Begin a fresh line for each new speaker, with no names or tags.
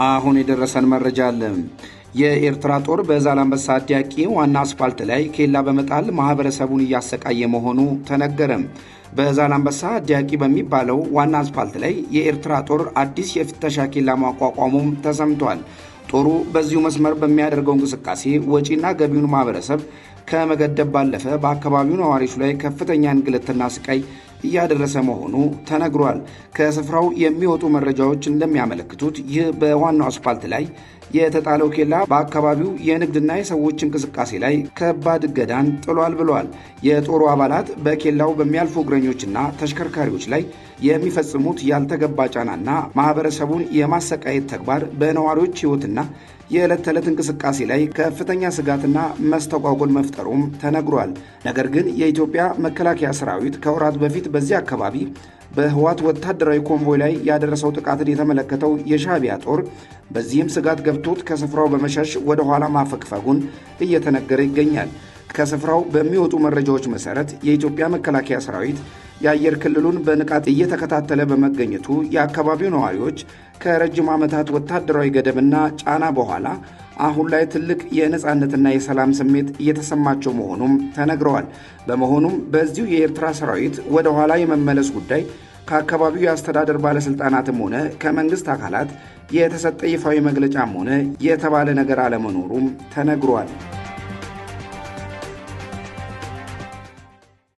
አሁን የደረሰን መረጃ አለ። የኤርትራ ጦር በዛላምበሳ አዲያቂ ዋና አስፋልት ላይ ኬላ በመጣል ማህበረሰቡን እያሰቃየ መሆኑ ተነገረ። በዛላምበሳ አዲያቂ በሚባለው ዋና አስፋልት ላይ የኤርትራ ጦር አዲስ የፍተሻ ኬላ ማቋቋሙም ተሰምቷል። ጦሩ በዚሁ መስመር በሚያደርገው እንቅስቃሴ ወጪና ገቢውን ማህበረሰብ ከመገደብ ባለፈ በአካባቢው ነዋሪዎች ላይ ከፍተኛ እንግልትና ስቃይ እያደረሰ መሆኑ ተነግሯል። ከስፍራው የሚወጡ መረጃዎች እንደሚያመለክቱት ይህ በዋናው አስፋልት ላይ የተጣለው ኬላ በአካባቢው የንግድና የሰዎች እንቅስቃሴ ላይ ከባድ እገዳን ጥሏል ብሏል። የጦሩ አባላት በኬላው በሚያልፉ እግረኞችና ተሽከርካሪዎች ላይ የሚፈጽሙት ያልተገባ ጫናና ማህበረሰቡን የማሰቃየት ተግባር በነዋሪዎች ሕይወትና የዕለት ተዕለት እንቅስቃሴ ላይ ከፍተኛ ስጋትና መስተጓጎል መፍጠሩም ተነግሯል። ነገር ግን የኢትዮጵያ መከላከያ ሰራዊት ከወራት በፊት በዚህ አካባቢ በህወሓት ወታደራዊ ኮንቮይ ላይ ያደረሰው ጥቃትን የተመለከተው የሻዕቢያ ጦር በዚህም ስጋት ገብቶት ከስፍራው በመሸሽ ወደ ኋላ ማፈግፈጉን እየተነገረ ይገኛል። ከስፍራው በሚወጡ መረጃዎች መሰረት የኢትዮጵያ መከላከያ ሰራዊት የአየር ክልሉን በንቃት እየተከታተለ በመገኘቱ የአካባቢው ነዋሪዎች ከረጅም ዓመታት ወታደራዊ ገደብና ጫና በኋላ አሁን ላይ ትልቅ የነፃነትና የሰላም ስሜት እየተሰማቸው መሆኑም ተነግረዋል። በመሆኑም በዚሁ የኤርትራ ሰራዊት ወደ ኋላ የመመለስ ጉዳይ ከአካባቢው የአስተዳደር ባለሥልጣናትም ሆነ ከመንግሥት አካላት የተሰጠ ይፋዊ መግለጫም ሆነ የተባለ ነገር አለመኖሩም ተነግሯል።